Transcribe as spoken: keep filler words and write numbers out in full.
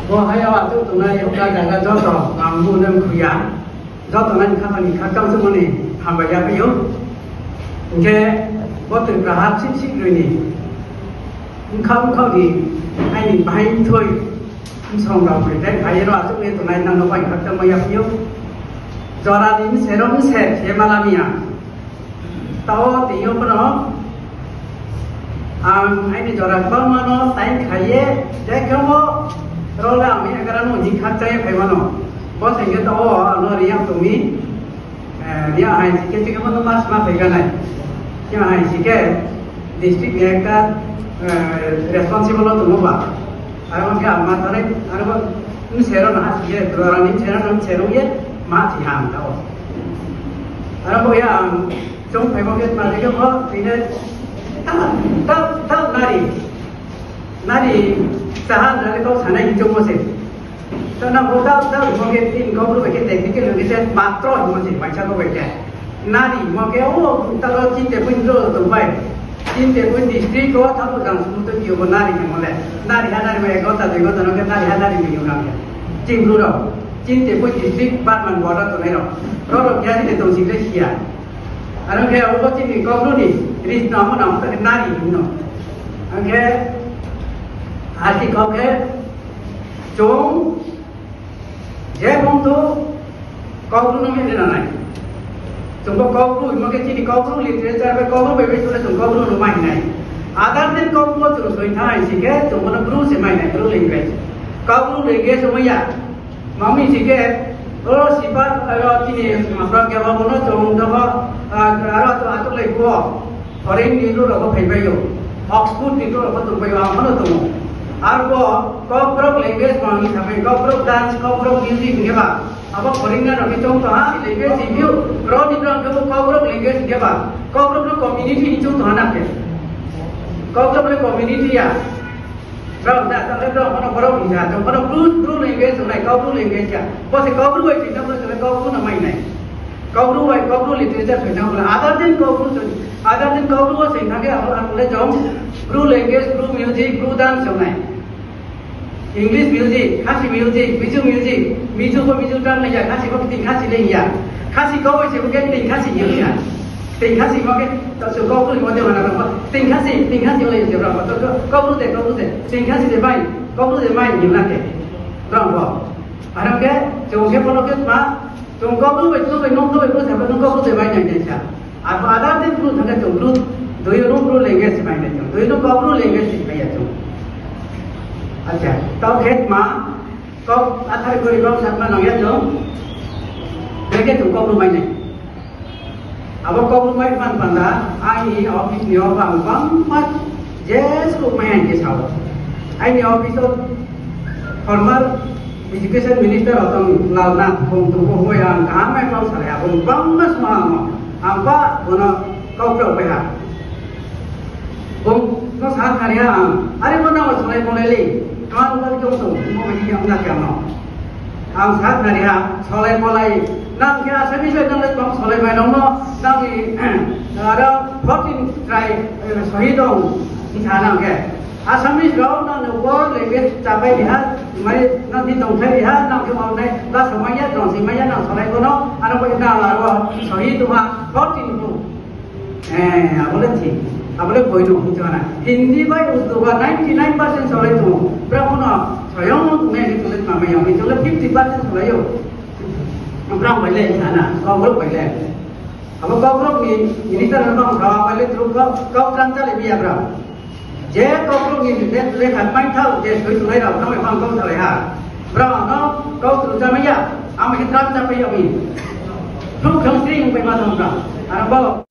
Bo hai o achouh tongnai houhgra zaga joto ang bu nang khuya. Joto nai kha mani kha kang se mani hambai ya phai ou. Hing khe bo Tripura ha sip sip roi ni bkha bkha ni aini bahai mthoi bsong rao bai dei phai ye ro achouh ye tongnai nang no bai kha tangmai ya phai ou. Jora ni mse ro mse se mala mi ya. Tao tini yo phano ang aini jora kbangma no time khai ye, je khe bo role ang ni egra no hing khakchang ye phaima no. Bo se khe tao ano ri ya tong mi, eh, ri ya hai si khe, si khe bo no mas ma phai ganai. Khe hai si khe district ni ekta, eh, responsible o tongmo ba. Aro khe ang ma thanai, aro bo mse ro no ha si khe, jora ni mse ro no mse ro ye ma si ha ang tao. Aro bo ya ang Chung phaimo khe tma khe khe pho tini ta, ta, ta nari, nari saha nari kau sanai hing choungmo se. Ta na bo ta, ta mo khe tin kau bru bai khe technical hing khe se matro hingmo se, maisa kau bai khe. Nari mo khe o ta lo chinte pun dro tong bai. Chinte pun district o ta bo jang sung to ki o bo nari hingmo le. Nari ha nari mo ek ghonta dui ghonta no khe nari ha nari mo yung rang khe. Ching bru rao. Chinte pun district Barman border tongnai rao. Rao rao khe ani tong sing le sia. Aro khe abo chini Kaubru ni ris no amo nang khe nari hing no. Ang khe, ati kau khe, chung, je bung tu, Kaubru no mi nai. Chung bo Kaubru, himo khe chini Kaubru literature bai Kaubru bai bai chung le chung Kaubru no mai nai. Other than Kaubru chung soi thai si khe, chung bo no Bru se mai nai, Bru language. Kaubru language se mai ya. Mami si khe, oro sipa, oro chini, mapra khe abo no chung no, ah, aro to atok lai ko. Foreign ni bru rao pho phai pai ou. Oxford ni bru rao pho tong pai ou, ang pho no tong ou. Arbo, Kokborok language ma hing sa pai, Kokborok dance, Kokborok music hing khe ba. Abo foreigner rao ni choung tong ha, language hing ou. Ro ni bru rao khe bo Kokborok language hing khe ba. Kokborok no community ni choung tong ha na khe. Kokborok no community ya. Brao da, ta le brao pho no borok hing sa, chung pho no Bru, Bru language tongnai, Kaubru language ya. Bo se Kaubru bai tini no, bo se Kaubru no mai nai. Kaubru bai, Kaubru literature bai tini no, other than Kaubru chung, other than Kaubru wo se thang khe, ang le chung Bru language, Bru music, Bru dance tongnai. English music, Khasi music, Mizo music, Mizo pho Mizo drum nai ya, Khasi pho kting Khasi le ya. Khasi kau bai se bo khe kting Khasi hing ya. Kting Khasi mo khe, ta se kau khe mo de mana mo. Kting Khasi, kting Khasi le se bra. To kau de, kau de. Kting Khasi de bai, kau de bai ni na khe. Bra bo. Aro khe, chung khe pho no khe ma, chung kau bai, chung bai, nung bai, kau de bai nai nai sa. Abo ada de Bru thang khe chung Bru, doi no Bru language bai nai chung. Doi no kau Bru language bai ya chung. Acha, tao khe ma, kau athar kori kau satma nang ya chung. Beke chung kau Bru bai nai. Abo Kaubru bai man panda, aini office ni o bang bangma je school mai ang khe sao. Aini office o former education minister Ratan Lal Nath bung tong pho hoi ang kaham mai kau salai ha, bung bangma sma ang, ang ba bono kau phrao pai ha. Bung no sa kha ri ha ang, are bo nang salai bolai le, kau bal kau song, mo bai ni ang na kya no. Ang sa kha ri ha, solai bolai, nang khe Assamese bai nang le tong solai mai nang no, nang ni, aro fourteen try, eh, sohi dong, sa nang khe. Assamese rao nang ni world language chapai ri ha, mai nang ni tongthai ri ha, nang khe ma nai, ba sa mai ya, tong si mai ya, nang solai bono, ano bai nang la ro, sohi dong ha, fourteen bu. Eh, abo le thik. Abo le boi no hing chana. Hindi bai Urdu ba ninety nine percent solai tong. Brao no soyong ne ni tole tma mai yong, ni tole fifty percent solai yo. Brao bai le sana, kau brao bai le. Abo kau brao ni, ini ta na bang kau bai le tru kau, kau kran ta le biya brao. Je kau brao ni le, le khat mai thau, je soi sulai rao, brao mai bang kau salai ha. Brao no kau tru ta mai ya, ama ke tran ta pai ya mi. Tru kau sri bai ma thang brao. Ano brao.